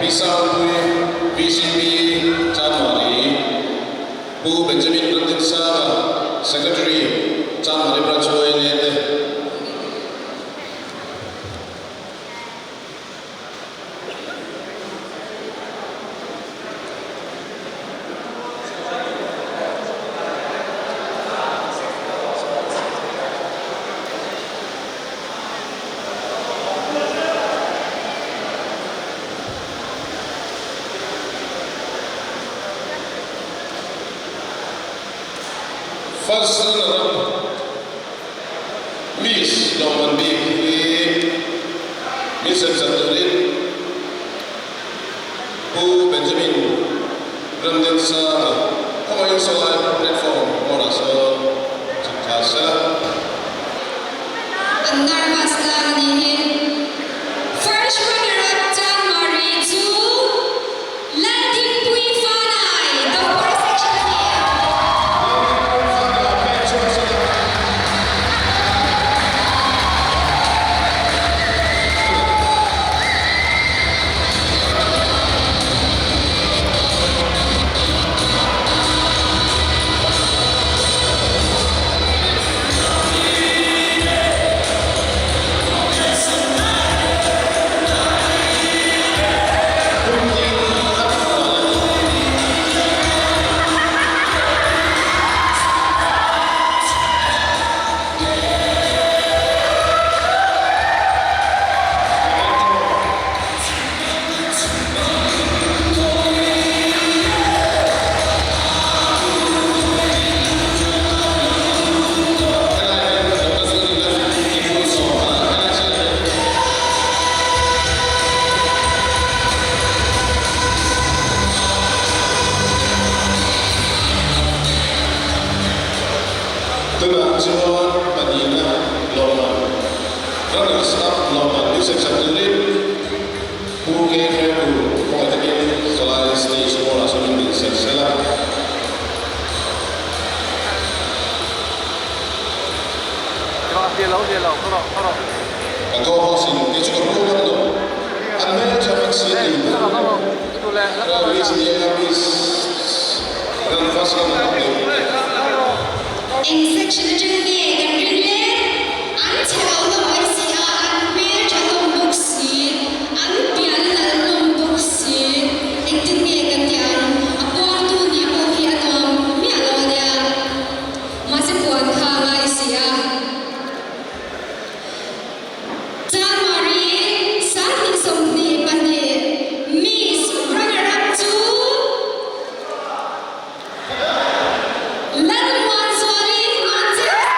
Pi Sangpuii, VCP, Chanmari, Pu Benjamin Ramdinsanga, Secretary, Chanmari Branch YLA te. First runner up Miss Lawmman bik hi min semsak turin Pu Benjamin Ramdinsanga khawngaihin sawlai platform hmawrah sawn chhuk thla sela. An nervous tlang a nih hi. First runner up Chanmari chu Laldinpui Fanai, Doctor section a ni. Laldinpui Fanai pek chhuak sela. Kumtin a phuan a ni. Helai hian lo ka zir ila i bul sawm kha helai chiah hian. Tunah chuan pahnihna lawmman runners up lawmman min semsak turin Pu K Hretu khawngaih takin sawlai stage hall ah sawn min din sel sel a. Ka co-host in kei chu ka pu ngam lo. An hmel tha vek si a ti ber. Miss ni anga Miss ran first lam a ni. Eng section atang nge kan rin le? An chhe lo hlawm mai si a, an hmel tha hlawm bawk si, an pian lal hlawm bawk si, engtin nge kan tih ang? A puangtu nih pawh hi a nuam miah lo a nia. Mahse puan kha a ngai si a. Chanmari 2022 Miss Runner Up chu Lalmuanzuali Manchester.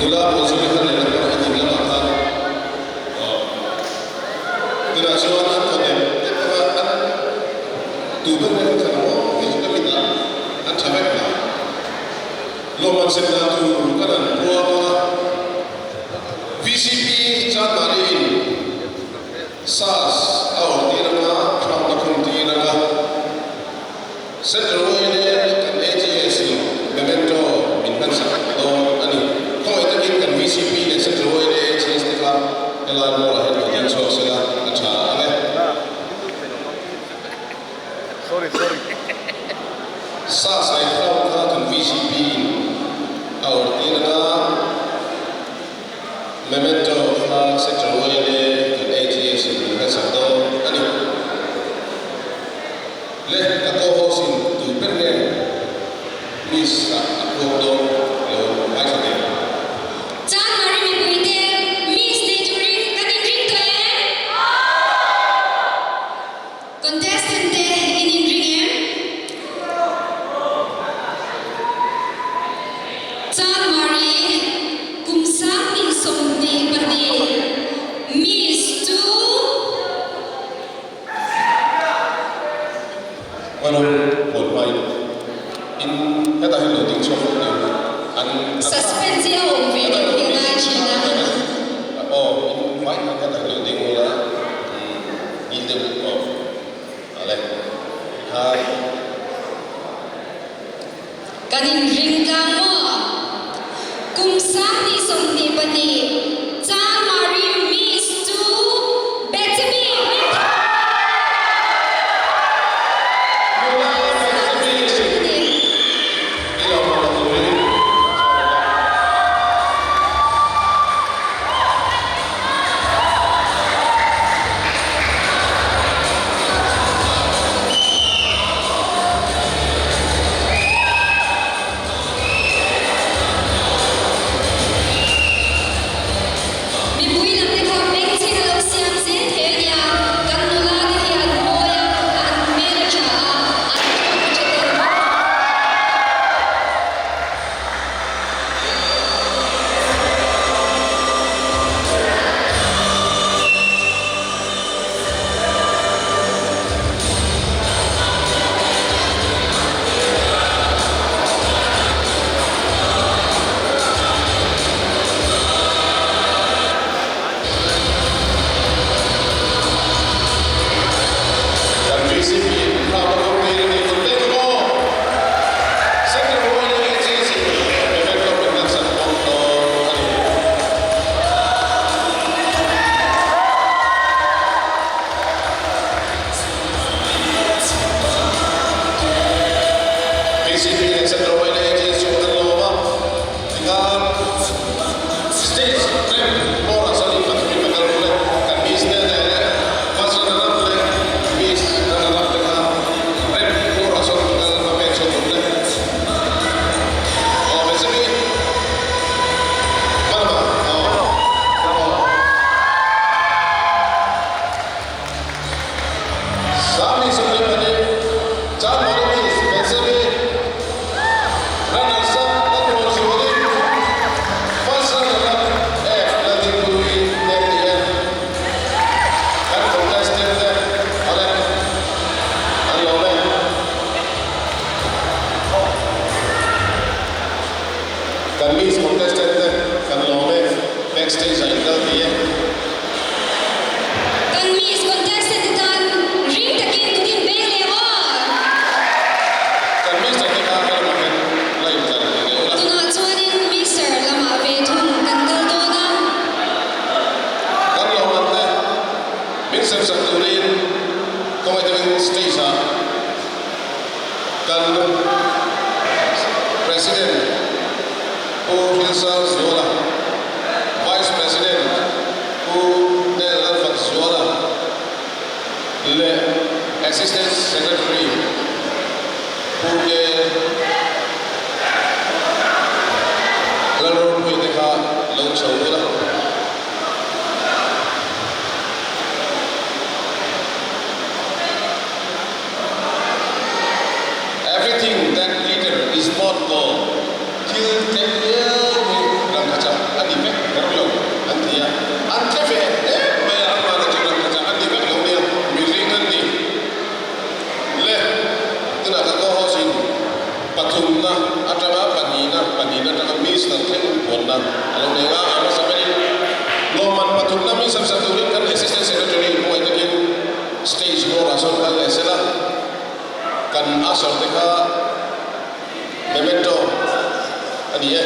Nula pawl chu khan leh lam a ding lamah khan tunah chuan an thaw deuh deuh a, an tu ber ber khan ang aw tih chu ka mitah an tha vek mai. Lawmman sem dan tur kan han puang a, VCP Chanmari-in SARS a awrh tir anga, crown a khum tir anga, Central yma kan AGS in memento min hmansak dawn a ni. Khawngaih takin kan VCP leh Central yma AGS te kha helai mall ah hian lo ding chhuak sela a tha ang e. SARS leh crown kha kan VCP in a awrh tir anga, Memento kha Central yma kan AGS in min hmansak dawn a ni. Le ka co-host in tu ber nge miss ah a puang dawn lo ngaithla teh. Chanmari mipui te miss nei turin kan inring tawh em? Contestant te in inring em? Chanmari kum. Hmaro huan hmain in hetah hian lo ding chhuak vek ni an Suspense hi a awm ve deuh hi a ngai thin a. Aw in vai khan hetah hian lo ding ula ni deuh aw ale khan. Kan inring tlang maw? Kum 2022 Chanmari Miss chu Bethseby Nula Bethseby i lo hmu ta turin chhuak a. Mipui lam te kha bengchheng a lo siam zel thei a nia, kan nula te hi an mawi a, an hmel a tha a, an thawk a tha tel bawk. Kan VCP in crowd a kawp tir a ni tum daih chu maw? Central Royal AJC memento min kan san bawk dawn a ni. VCP leh Central Royal AJC chu an lawm a, tikhan stage rem bawrah chuan in pathumin ka kal ru le, kan Miss Nene leh First Runner Up leh Miss Runner Up te kha rem bawrah chuan ka kal a pek chhuak rum le. Aw Bethsemi, hmanah aw, aw. Sami Supreme Pahnih, Chanmari Miss Bethsemi, Runner Sub Lalnuam Zuali, First Runner Up F Laldingpuii te an ni e. Kan contestant te awle an lawm e. Kan Miss contestant te kan lawm e, backstage ah in kal thei e. Kan Miss contestant te tan ring takin kut in beng leh aw. Kan Mister te kha ka lamah hian la in tlar ve leh ula. Tunah chuanin Mister lamah ve thung kan kal dawn a. Kan lawmman te min sem sak turin kawngah takin stage ah Kan President Pu Hrilsang Zuala, Vice President Pu Nel Lalfat Zuala leh Assistant Secretary Pu K Lalropuii te kha lo chho ula. Everything that glitter is not gold, thil tle viau hi rangkachak a ni vek kher lo an ti a, an tle ve em mai a, anmahni chu rangkachak a ni vek lo nia, mihring an ni. Le, tunah ka co-host in pathumna atanga pahnihna, pahnihna atanga Mister thleng puanna a lo nei a, a hmasa berin lawmman pathumna min sam sak turin kan Assistant Secretary buai takin Stage bawrah sawn kal leh sela, kan usher te kha memento a ni e.